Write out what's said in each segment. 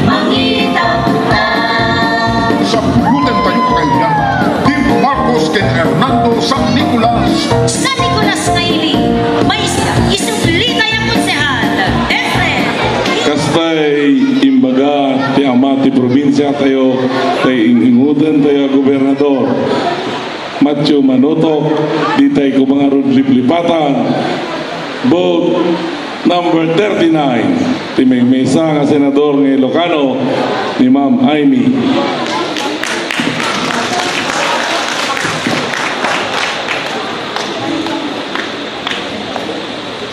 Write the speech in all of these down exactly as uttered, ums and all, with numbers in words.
Mangitawka. Sapulotentayo, kaibigan. Team Marcos ken Hernando San Nicolas. San Nicolas nga ili, mais, isublitayo a konsehal, Efren. Kastay imbaga ti ama ti probinsiatayo, tay ing-ingotentayo a gobernador. Matthew Manutok, ditay koma ngarud liplipatan. Booth number thirty-nine, ti maymaysa nga senador nga Ilocano, ni Ma'am Imee.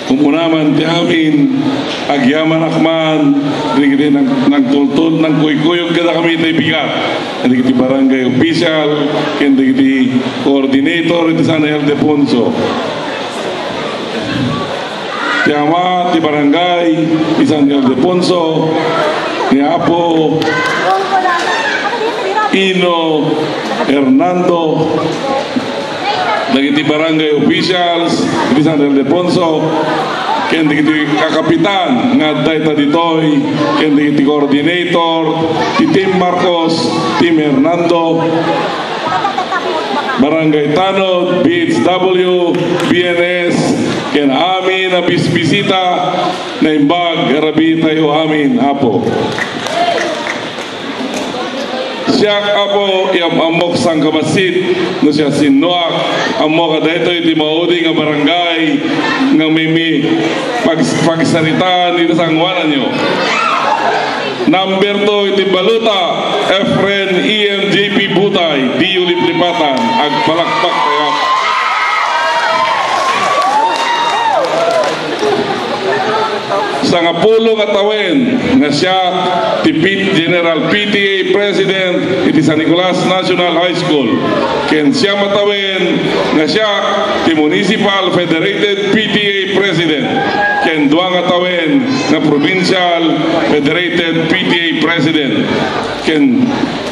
Umuna man ti amin, agyamanak man, dagiti nang-, nangtultol, nangkuykuyog kadakami tay bigat. Dagiti barangay official, ken dagiti coordinator iti San Ildefonso. Ti ama ti barangay ti San Ildefonso, ni Apo Ino Hernando, dagiti barangay officials iti San Ildefonso, ken dagiti kakapitan nga adda ita ditoy, ken dagiti coordinator ti Team Marcos, Team Hernando, Barangay Tanod, B H W, B N S, ken amin a bisbisita, naimbag a rabii tayo amin, Apo. Siak, Apo, iyam-ammok sangkabassit no siasinoak. Ammok a daytoy ti maudi nga barangay nga mimi-, pag-, pagsaritaan iti sangoananyo. Number two iti balota, Efren E M J P Butay, diyo liplipatan, agpalakpak kayat. Sangapulo nga tawen nga siak ti P-, General P T A President iti San Nicolas National High School, ken siyam a tawen nga siak ti Municipal Federated P T A President, ken dua nga tawen nga Provincial Federated P T A President, ken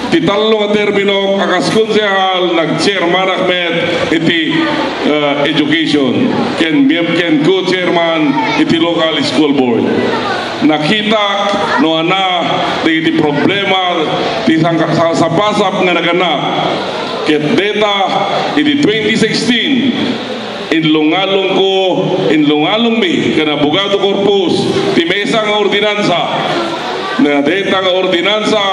ti tallo nga terminok a kas konsehal, nag-chairmanak met iti, uh, education, ken mem-, ken co-chairman iti local school board. Nakitak no ania dagiti problema ti sangka-, sa-, sapasap nga nagannak. Ket deta iti twenty sixteen, inlungalongko, inlungalongmi ken abogado corpus ti maysa nga ordinansa. Nga dayta nga ordinansa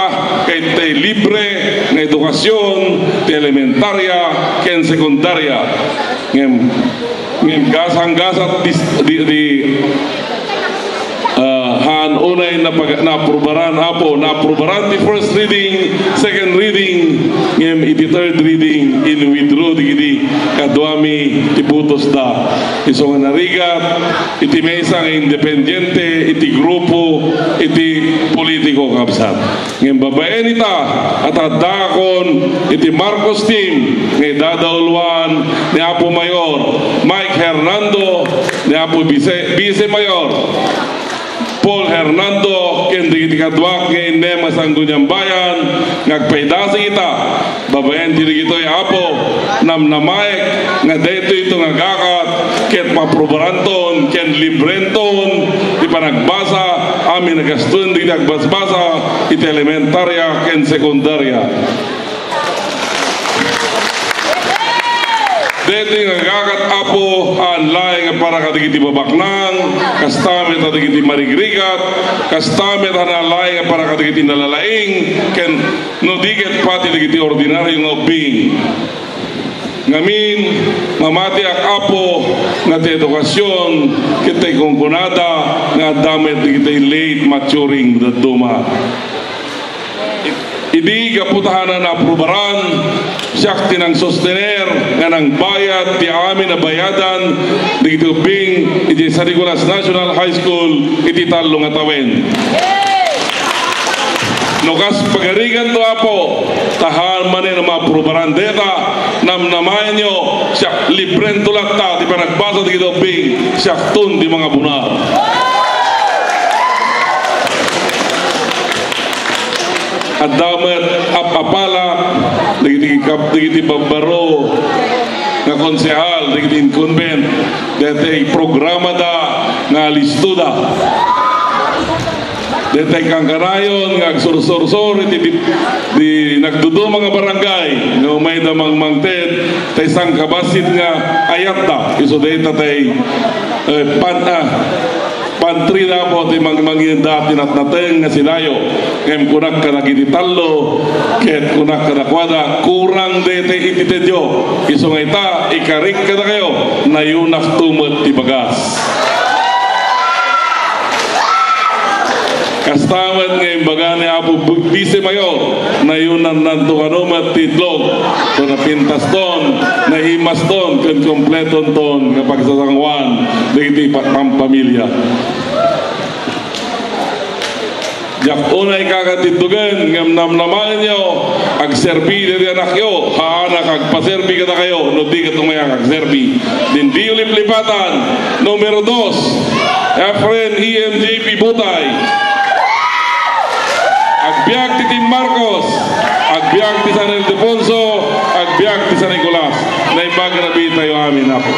ket ti libre nga edukasion ti elementaria ken sekundaria. Ngem, ngem gasanggasat dis-, di, di, ah, haan unay napag-, naaprubaran, Apo, naaprubaran ti first reading, second reading, ngem iti third reading, in-withdraw dagiti kaduami ti butosda. Isu nga narigat iti maysa nga independiente iti grupo iti politiko, kabsat. Ngem babaen ita, at addakon iti Marcos team nga idadauluan ni Apo Mayor Mike Hernando, ni Apo Vice, Vice Mayor Paul Hernando, ken dagiti kaduak nga innem a Sangguniang Bayan nga agpaidasig ita. Babaen ti dagitoy, Apo, namnamaek nga daytoy ito nga agakat ket maaprubaranton ken librenton ti panagbasa amin a gastuem dagiti agbasbasa iti elementaria ken sekundaria. Daytoy nga agakat, Apo, haan laeng a para kadagiti babaknang, kasta met a dagiti marigrigat, kasta met a haan laeng a para kadagiti nalalaing, ken no di ket pati dagiti ordinario nga ubbing. Ngamin, mamatiak, Apo, nga ti edukasion ket ti kunkunada nga adda met dagiti late maturing dadduma. Idi gapu ta haan a naaprubaran, siak ti nangsostener nga nangbayad ti amin a bayadan dagiti ubbing iti San Nicolas National High School iti tallo nga tawen. No kas pagariganto, Apo, ta haan manen a maaprubaran dayta, namnamaenyo, siak, librento latta ti panagbasa dagiti ubbing, siakton ti mangabunar. Adda met ap-apalak dagiti kap-, dagiti babbaro nga konsehal, dagiti incumbent, daytoy programada nga alistoda. Daytay kankanayon nga agsursursor iti di, di nagduduma nga barangay nga umayda mangmangted tay sangkabassit nga ayatda. Isu dayta tay, eh, pan-, ah, pantry na po ti mangmanginda ti natnateng nga silayo. Ngem kunak kadagiti tallo, ket kunak kadakuada, kurang daytay iti tedyo. Isu nga ita, ikarik kadakayo, nayunak to met ti bagas. Kasta met nga imbaga ni Apo Bu-, Vice Mayor, nayunannanto kano met ti itlog. So, napintaston, nahimaston, ken kompletonton nga pagsasanguan dagiti pa-, pampamilya. Diak unay kakatiddogen ngem namnamaenyo, agserbi dagiti anakyo, haanak agpaserbi kadakayo, no di ket umayak agserbi. Dindi liplipatan, numero dos, Efren E M J P Butay. Agbiag ti Team Marcos, agbiag ti San Ildefonso, agbiag ti San Nicolas. Naimbag a rabii tayo amin, Apo.